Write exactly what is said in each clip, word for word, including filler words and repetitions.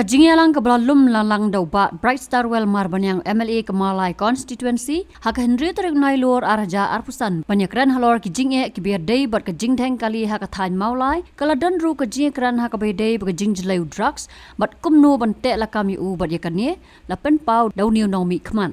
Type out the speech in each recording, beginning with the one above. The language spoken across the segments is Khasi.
Ka jingïalang kaba la lum lang lang da u Bah Brightstarwell Marbaniang, M L A ka Mawlai Constituency, ha ka hynriew tarik Nailur ar hajar arphew san, ban ïakren halor ki jingeh kiba ïadei bad ka jingdheng kali ha ka thaiñ Mawlai, ka la don ruh ka jingïakren ha kaba ïadei bad ka jingjlei u drugs, bad kumno ban teh lakam ïa u, bad ïa kane la pynpaw da une u nongmihkhmat.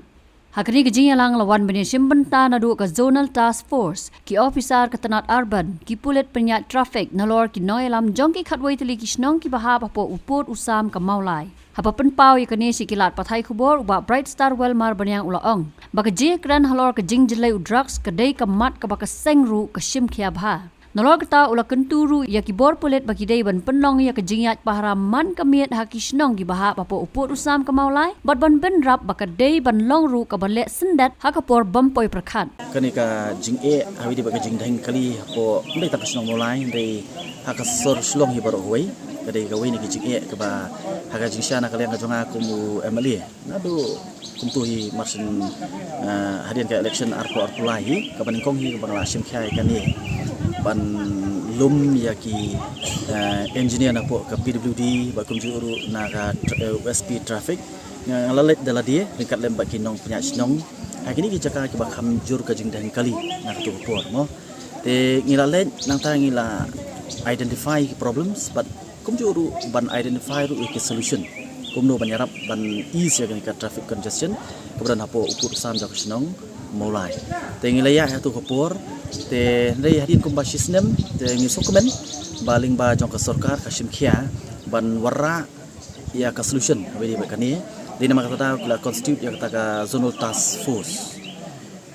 Ha kane ka jingïalang la wan ban ïashim bynta naduh ka Zonal Task Force, ki officer ka tnat urban, ki pulit pynïaid traffic, nalor ki nongïalam jong ki khatwei tylli ki shnong kiba hap hapoh u pud u sam ka Mawlai. Haba pynpaw ïa kane sha ki lad pathai khubor, u Bah Brightstarwell Marbaniang u la ong ba ka jingïakren halor ka jingjlei u drugs ka dei ka mat kaba ka seng ruh ka shim khia bha. Nalor kata u la kyntu ruh ïa ki bor pulit ba ki dei ban pynlong ïa ka jingïaid pahara man ka miet ha ki shnong kiba hap hapoh u pud u sam ka Mawlai, bad ban bynrap ba ka dei ban long ruh kaba leh syndet ha ka por bym poi pyrkhat. Kane ka jingeh, ha kawei de bad ka jingdheng kali hapoh, ym dei tang ka shnong Mawlai, hynrei ha ka sor Shillong hi baroh kawei, ka dei kawei na ki jingeh kaba ha ka jingshisha na ka liang ka jong nga kum u M L A. Naduh kumto hi mar shen, ah, hadien ka election arphew arphew lai hi, kaba nyngkong hi kaba nga la shim khia ïa kane ban lum ïa ki, ah, engineer napoh ka P W D, bad kumjuh ruh na ka tra-, eh, S P traffic. Nga, nga la leit da lade ryngkat lem bad ki nongpynïaid shnong ha kine ki jaka kiba kham jur ka jingdheng kali na kato ka por, mo. Te ngi la leit, nangta ngi la identify ki problems, bad kumjuh ruh ban identify ruh ïa ki solution kumno ban ïarap ban ease ïa kane ka traffic congestion kaba don hapoh u pud u sam jong ka shnong Mawlai. Te ngi la ïaid ha kato ka por, te hynrei hadien kumba shi snem te ngi sngewkmen ba lyngba jong ka sorkar ka shim khia ban wanrah ïa ka solution ha kawei de bad kane. Dei namar kata ki la constitute ïa kata ka Zonal Task Force.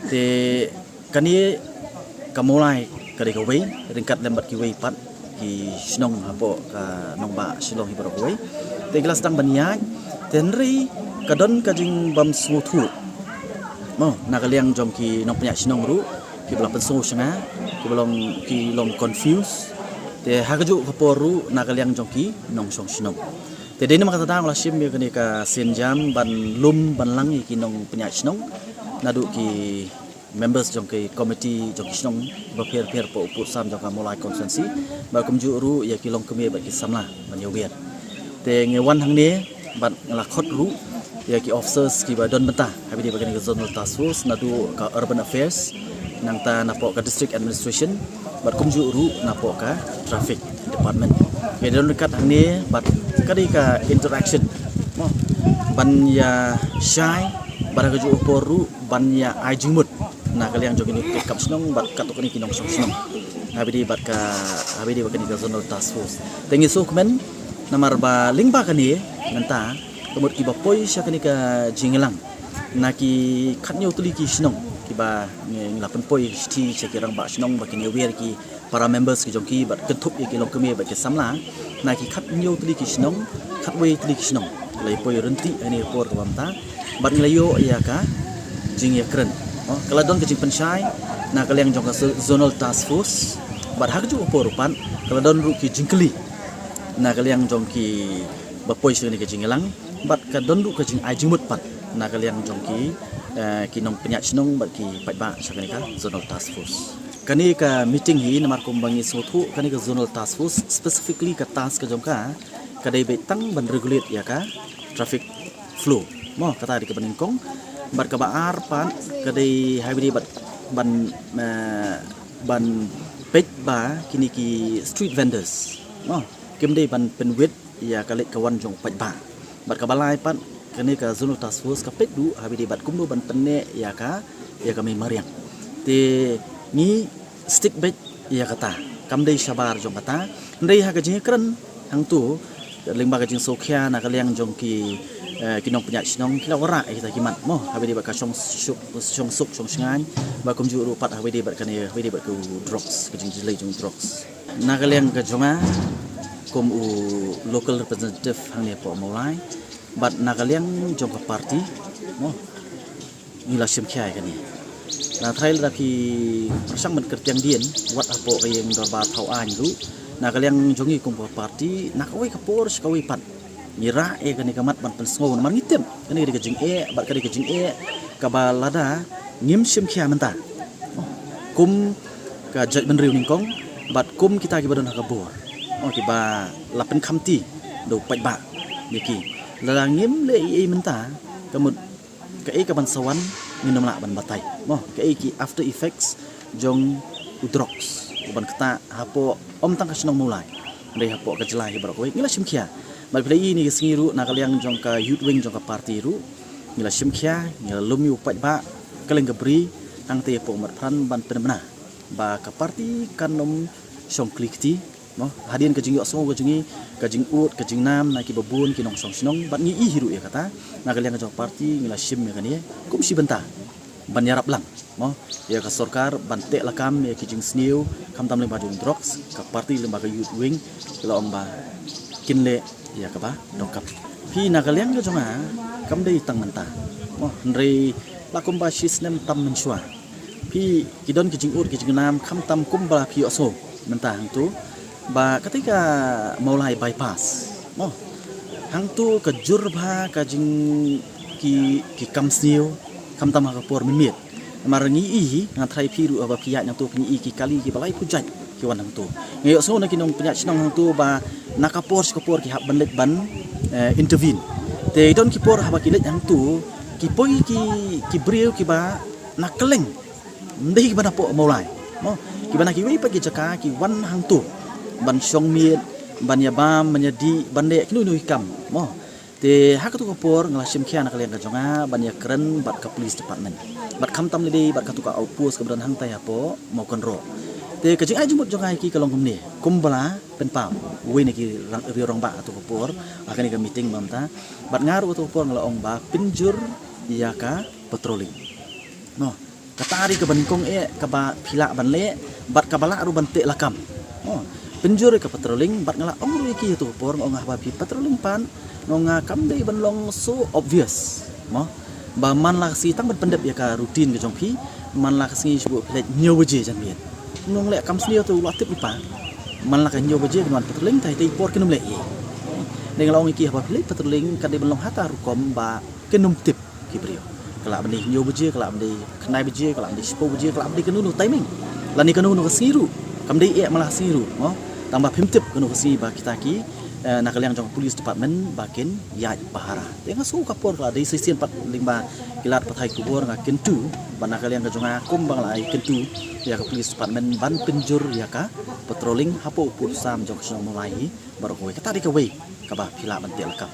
Te kane ka Mawlai ka dei kawei ryngkat lem bad kiwei pat ki shnong hapoh ka nongbah Shillong hi baroh kawei. Te ki la sdang ban ïaid, te hynrei ka don ka jingbym sngewthuh, mo, na ka liang jong ki nongpynïaid shnong ruh, kiba la pynsngew sha nga, kiba long, ki long confused. Te ha kajuh ka por ruh na ka liang jong ki nongshong shnong. Te dei namar kata nga la shim ïa kane ka sienjam ban lum ban lang ïa ki nongpynïaid shnong, naduh ki members jong ki committee jong ki shnong bapher bapher hapoh u pud u sam jong ka Mawlai constituency, bad kumjuh ruh ïa ki longkmie bad ki samla ban ïawer. Te ngi wan hangne bad nga la khot ruh ïa ki officers kiba don bynta ha kawei de bad kane ka Zonal Task Force, naduh ka Urban Affairs, nangta napoh ka District Administration, bad kumjuh ruh napoh ka Traffic Department. Ki don ryngkat hangne bad ka dei ka interaction, mo, ban ïa shai, bad ha kajuh ka por ruh ban ïa ai jingmut na ka liang jong kine ki kam shnong bad katto katne ki nongshong shnong ha kawei de bad ka, ha kawei de bad kane ka Zonal Task Force. Te ngi sngewkmen namar ba lyngba kane mynta ka mut kiba poi sha kane ka jingïalang na ki khathynñiew tylli ki shnong kiba ngi, ngi la pynpoi shithi sha ki rangbah shnong ba kin ïawer ki para members ki jong ki bad kynthup ïa ki longkmie bad ki samla na ki khathynñiew tylli ki shnong, khatwei tylli ki shnong. Ki la ïa poi ryntih ha kane ka por kaba mynta bad ngi la ïoh ïa ka jingïakren. Oh, ka la don ka jingpynshai na ka liang jong ka zo-, Zonal Task Force, bad ha kajuh ka por ruh pat ka la don ruh ki jingkylli na ka liang jong kiba poi sha kane ka jingïalang, bad ka don ruh ka jingai jingmut pat na ka liang jong ki, eh, ki nongpynïaid shnong bad ki paidbah sha kane ka Zonal Task Force. Kane ka meeting hi, namar kumba ngi sngewthuh, kane ka Zonal Task Force, specifically ka task ka jong ka, ka dei beit tang ban regulate ïa ka traffic flow. Mo, kata dei kaba nyngkong. Bad kaba ar pat ka dei ha kaba dei bad ban, eh, ban peit ba kine ki street vendors, mo, kim dei ban pynwit ïa ka leit ka wan jong u paidbah. Bad kaba lai pat, kane ka Zonal Task Force ka peit ruh ha kaba dei bad kumno ban pynneh ïa ka, ïa ka mei mariang. Te ngi stick beit ïa kata, kam dei shabar jong kata. Hynrei ha ka jingïakren hangto, lyngba ka jingsngewkhia na ka liang jong ki, eh, ki nongpynïaid shnong, ki la wanrah ïa kita ki mat, mo, ha kaba dei bad ka shong suk, shong suk shong shngaiñ, bad kumjuh ruh pat ha kaba dei bad kane, ha kaba dei bad ka drugs, ka jingjlei jong drugs. Na ka liang ka jong nga kum u local representative hangne hapoh Mawlai, bad na ka liang jong ka party, mo, ngi la shim khia ïa kane. Nga tharai lada phi pyrshang ban kyrtiang dien, wat hapoh ka ïing dorbar thaw aiñ ruh, na ka liang jong ngi kum ka party, na kawei ka por sha kawei pat ngi rah ïa kane ka mat ban pynsngew, namar ngi tip kane ka dei ka jingeh, bad ka dei ka jingeh kaba lada ngim shim khia mynta, kum ka jaitbynriew nyngkong, bad kum kita kiba don ha ka bor, oh, kiba la pynkhamti da u paidbah. Ïa ki, lada ngim leh ei ei mynta, ka mut kaei kaban sa wan, ngin ym lah ban batai. Mo, kaei ki after effects jong u drugs uban ktah hapoh ym tang ka shnong Mawlai, hynrei hapoh ka jylla hi baroh kawei. Ngi la shim khia, bad phi la ïohi ïa kane ka sngi ruh na ka liang jong ka youth wing jong ka party ruh, ngi la shim khia, ngi la lum ïa u paidbah kylleng ka bri, hangtei hapoh Ummatphran ban pynbna ba ka party kan ym shong kli kti. Mo, hadien ka jingïohsngew ka jong ngi, ka jingud, ka jingnam na ki babun ki nongshong shnong, bad ngi i hi ruh ïa kata, na ka liang ka jong ka party ngi la shim ïa kane kum shi bynta ban ïarap lang, mo, ïa ka sorkar ban teh lakam ïa ki jingsniew, khamtam lyngba jong drugs. Ka party lyngba ka youth wing ki la ong ba kin leh ïa kaba donkam. Phi, na ka liang ka jong nga, kam dei tang mynta, mo, hynrei la kumba shi snem tam mynshuwa. Phi, ki don ki jingud ki jingnam, khamtam kumba phi ïohsngew mynta hangtu, ba katei ka Mawlai bypass, mo, hangtu ka jur bha ka jing, ki, ki kam sniew, khamtam ha ka por mynmiet. Namar ngi i hi, nga tharai phi ruh haba phi ïaid hangtu phin i ki kali kiba laiphew jait ki wan hangtu. Nga ïohsngew na ki nongpynïaid shnong hangtu ba na ka por sha ka por ki hap ban leit ban, eh, intervene. Te don ki por haba ki leit hangtu, ki poi ki, ki briew kiba na kylleng, ym dei kiba napoh Mawlai, mo, kiba na kiwei pat ki jaka ki wan hangtu ban shong miet, ban ïa bam, ban ïa dih, ban leh kino kino ki kam, mo. Te ha katu ka por nga la shim khia na ka liang ka jong nga ban ïa kren bad ka police department, bad khamtam lei lei bad katu ka outpost kaba don hangtai hapoh Mawkynroh. Te ka jingai jingmut jong nga ïa ki ka long kumne, kumba la pynpaw uwei na ki rang, riew rangbah katu ka por ha kane ka meeting mynta, bad nga ruh katu ka por nga la ong ba pynjur ïa ka patrolling, mo. Kata dei kaba nyngkong eh kaba phi lah ban leh, bad kaba lah ruh ban teh lakam. Oh, pynjur ïa ka patrolling, bad nga la ong ruh ïa ki ha katu ka por, nga ong haba phi patrolling pat, nga ong kam dei ban long so obvious, mo, ba man la ka sngi tang ban pyndep ïa ka routine ka jong phi, man la ka sngi shu buh phi leit hynñiew baje janmiet. Nga ong leh kam sniew te u la tip i pa, man la ka hynñiew baje kin wan patrolling, te ha kata ka por kin ym leh ei. Dei nga la ong ïa ki haba phi leit patrolling ka dei ban long ha kata ka rukom ba kin ym tip ki briew. Ka lah ban dei hynñiew baje, ka lah ban dei khyndai baje, ka lah ban dei shiphew baje, ka lah ban dei kano kano timing, lane kano kano ka sngi ruh. Kam dei eh man la ka sngi ruh, mo. Tang ba phim tip kano ka sngi ba kita ki, eh, na ka liang jong ka police department ba kin ïaid pahara. Te nga sngew ka por ka la dei shisien pat lyngba ki lad pathai khubor nga kyntu, ba na ka liang ka jong nga kumba nga la ai kyntu ïa ka police department ban pynjur ïa ka patrolling hapoh u pud u sam jong ka shnong Mawlai hi baroh kawei. Kata dei kawei kaba phi lah ban teh lakam.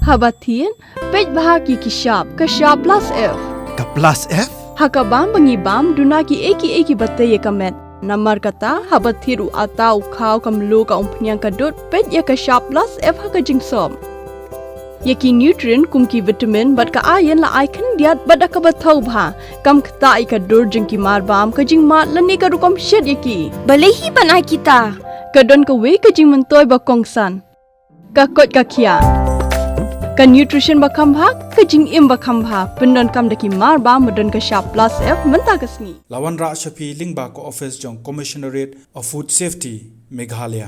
Haba thied, peit bha ki ki shap, ka shap plus F. Ka plus F? Ha ka bam ba ngi bam, duna kiei kiei kiba tei ïa ka met. Namar kata, haba thied u atta, u khaw, ka mluh, ka umphniang, ka dud, peit ïa ka shap plus F ha ka jingsop. Ïa ki nutrient kum ki vitamin bad ka iron la ai khyndiat bad da kaba thaw bha. Kam ktah ïa ka dur jong ki mar bam, ka jingmad lane ka rukom shet ïa ki. Balei hi ban ai kita? Ka don kawei ka jingmyntoi ba kongsan. Ka koit ka khiah. Ka nutrition ba kham bha, ka jingim ba kham bha. Pyndonkam da ki mar bam ba don ka shap plus F mynta ka sngi. La wanrah sha phi lyngba ka office jong Commissionerate of Food Safety, Meghalaya.